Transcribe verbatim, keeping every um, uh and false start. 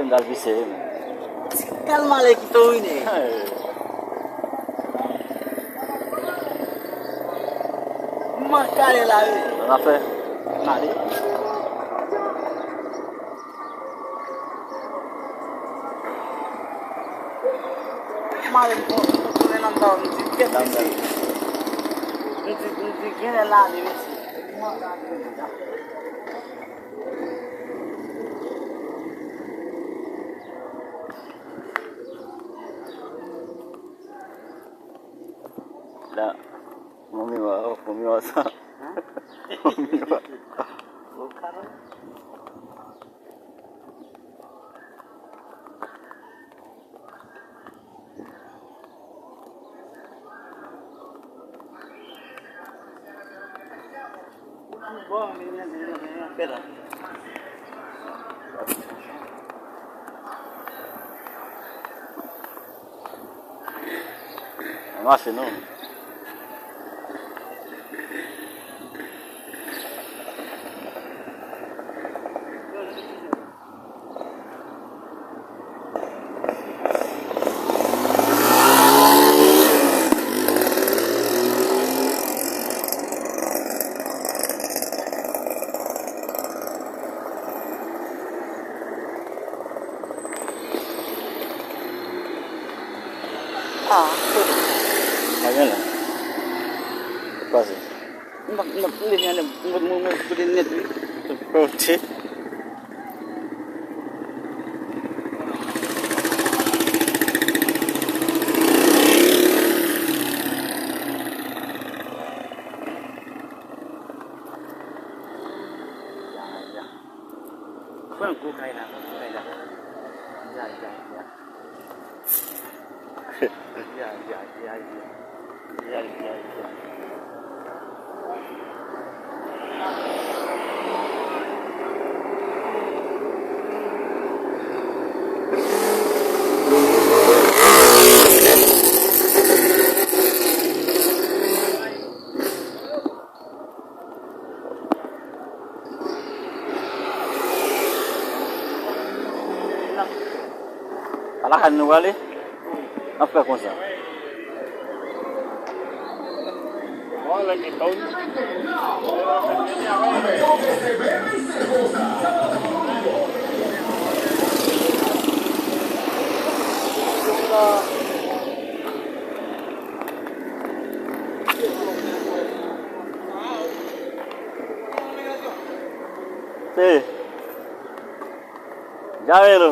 M pral pise wi men. Kal malè ki domine. M an kale la wi. Nan afè. Male m tounen nan m di kèt mesye. M di m di genlè l ale mesye. M an kale la. La, manmi wa, manmi wa sa. Manmi wa. Mache non. Ah, kote? Pa gen la. Pase. M ap, m ap leve anlè, m ap, m ap kote nèt wi. Kote? Pran gwo kay la, pran gwo kay la. Ya, ya, ya. Ya, ya, ya, ya. Ya, ya, ya. A lakay nou prale? An fè konsa. Hey. Djamelo.